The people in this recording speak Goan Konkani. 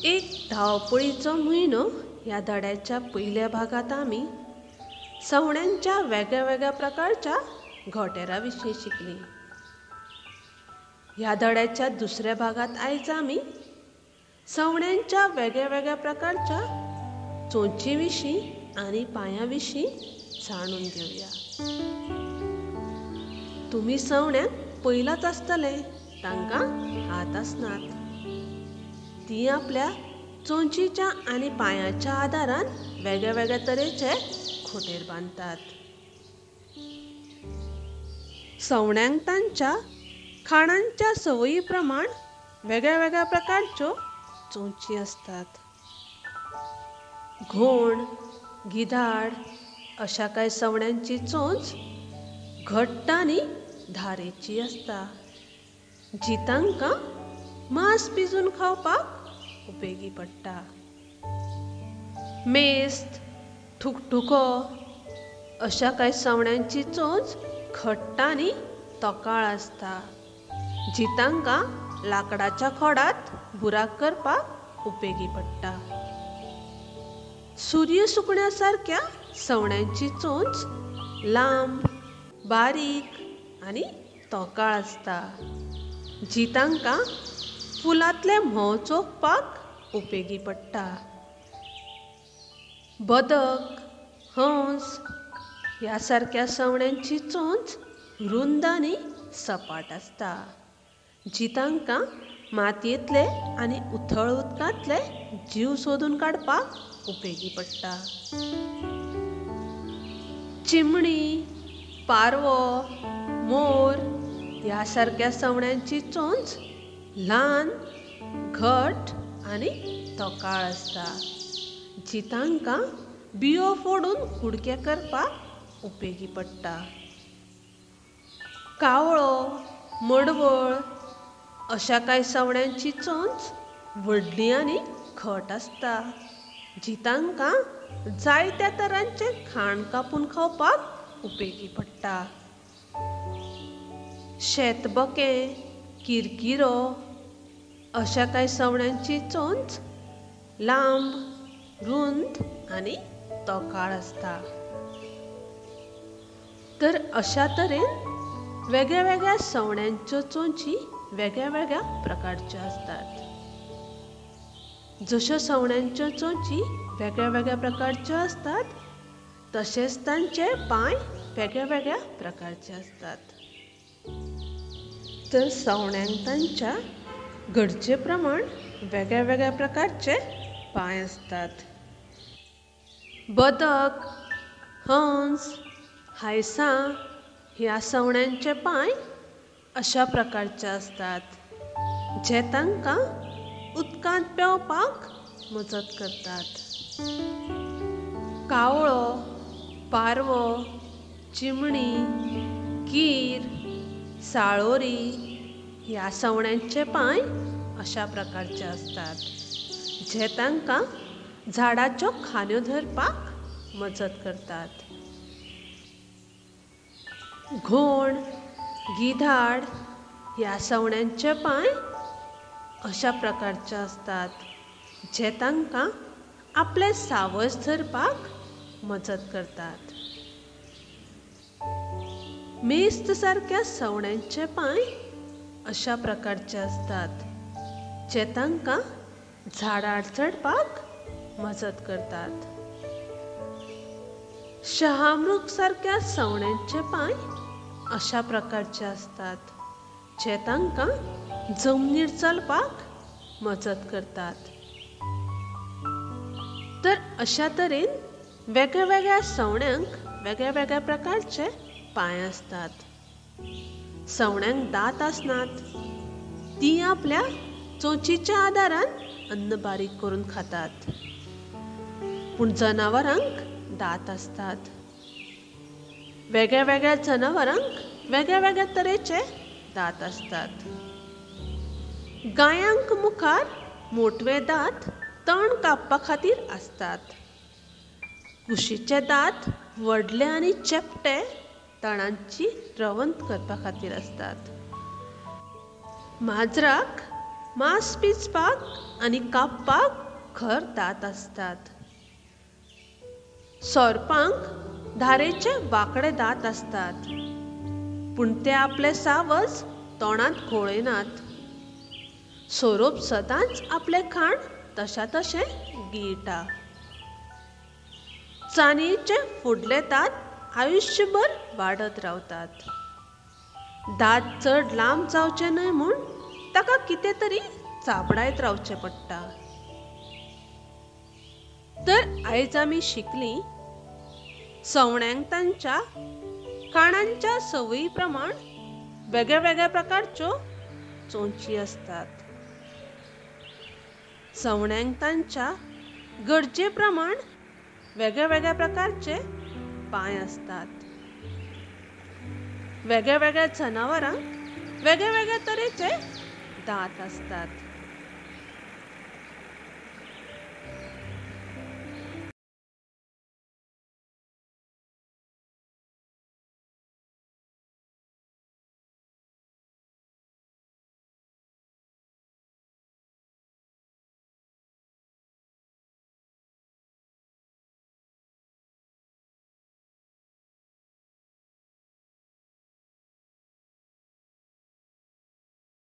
एक धांवपळीचो म्हयनो ह्या धड्याच्या पयल्या भागांत आमी सवण्यांच्या वेगळ्या वेगळ्या प्रकारच्या घोंटेरा विशीं शिकलीं. ह्या धड्याच्या दुसऱ्या भागांत आयज आमी सवण्यांच्या वेगळ्या वेगळ्या प्रकारच्या चोंची विशीं आनी पांयां विशीं जाणून घेवया. तुमी सवण्यांक पयलाच आसतलें, तांकां हात आसनात. तीं आपल्या चोंचीच्या आनी पांयाच्या आदारान वेगळ्या वेगळ्या तरेचे घोंटेर बांदतात. सवण्यांक तांच्या खाणांच्या संवयी प्रमाण वेगळ्या वेगळ्या प्रकारच्यो चोंची आसतात. घोण, गिधाड अशा कांय सवण्यांची चोंच घट्ट आनी धारेची आसता, जी तांकां मांस पिजून खावपाक उपेगी पडटा. मेस्त, ठुकठुको अशा कांय सवण्यांची चोंच घट्ट आनी तोकाळ आसता, जी तांकां लांकडाच्या खोडात बुराक करपाक उपेगी पडटा. सूर्य सुकण्या सारक्या सवण्यांची चोंच लांब, बारीक आनी तोकाळ आसता, जी तांकां फुलांतले म्होंव चोखपाक उपेगी पडटा. बदक, हंस ह्या सारक्या सवण्यांची चोंच रुंद आनी सपाट आसता, जी तांकां मातयेंतले आनी उथळ उदकांतले जीव सोदून काडपाक उपेगी पडटा. चिमणी, पारवो, मोर ह्या सारक्या सवण्यांची चोंच ल्हान, घट आनी तोकाळ आसता, जी तांकां बियो फोडून कुडके करपाक उपेगी पडटा. कावळो, मडवळ अशा कांय सवण्यांची चोंच व्हडली आनी घट आसता, जी तांकां जायत्या तरांचें खाण कापून खावपाक उपेगी पडटा. शेतबकें, किरकिरो अशा कांय सवण्यांची चोंच लांब, रुंद आनी तोकाळ आसता. तर अशा तरेन वेगळ्या वेगळ्या सवण्यांच्यो चोंची वेगळ्या वेगळ्या प्रकारच्यो आसतात. जश्यो सवण्यांच्यो चोंची वेगळ्या वेगळ्या प्रकारच्यो आसतात, तशेंच तांचे पांय वेगळ्या वेगळ्या प्रकारचे आसतात. तर सवण्यांक तांच्या गरजे प्रमाण वेगळ्या वेगळ्या प्रकारचे पांय आसतात. बदक, हंस, हांयसां ह्या सवण्यांचे पांय अशा प्रकारचे आसतात, जे तांकां उदकांत पेंवपाक मजत करतात. कावळो, पारवो, चिमणी, कीर, साळोरी ह्या सवण्यांचे पांय अशा प्रकारचे आसतात, जे तांकां झाडाच्यो खांद्यो धरपाक मजत करतात. घोण, गिधाड ह्या सवण्यांचे पांय अशा प्रकारचे आसतात, जे तांकां आपलें सावज धरपाक मजत करतात. मेस्त सारक्या सवण्यांचे पांय अशा प्रकारचे आसतात, जे तांकां झाडार चडपाक मजत करतात. शहामृग सारक्या सवण्यांचे पांय अशा प्रकारचे आसतात, जे तांकां जमनीर चलपाक मजत करतात. तर अशा तरेन वेगळ्या वेगळ्या सवण्यांक वेगळ्या वेगळ्या प्रकारचे पांय आसतात. सवण्यांक दांत आसनात. तीं आपल्या चोंचीच्या आदारान अन्न बारीक करून खातात, पूण जनावरांक दांत आसतात. वेगळ्या वेगळ्या जनावरांक वेगळ्या वेगळ्या तरेचे दांत आसतात. गायांक मुखार मोटवे दांत तण कापपा खातीर आसतात. कुशीचे दांत व्हडले आनी चेपटे तणांची रवंत करपा खातीर आसतात. माजराक मांस पिचपाक आनी कापपाक खर दांत आसतात. सोरपांक धारेचे वांकडे दांत आसतात, पूण ते आपले सावज तोंडांत घोळयनात. सोरोप सदांच आपलें खाण तशा तशें गिळटा. चानयेचे फुडले दांत आयुश्यभर वाडत रावतात. दांत चड लांब जावचे न्हय म्हूण ताका कितें तरी चाबडायत रावचें पडटा. तर आयज आमी शिकलीं सवण्यांक तांच्या खाणांच्या संवयी प्रमाण वेगळ्या वेगळ्या प्रकारच्यो चोंची आसतात. सवण्यांक तांच्या गरजे प्रमाण वेगळ्या वेगळ्या प्रकारचे पांय आसतात. वेगळ्या वेगळ्या जनावरांक वेगळ्या वेगळ्या तरेचे दांत आसतात.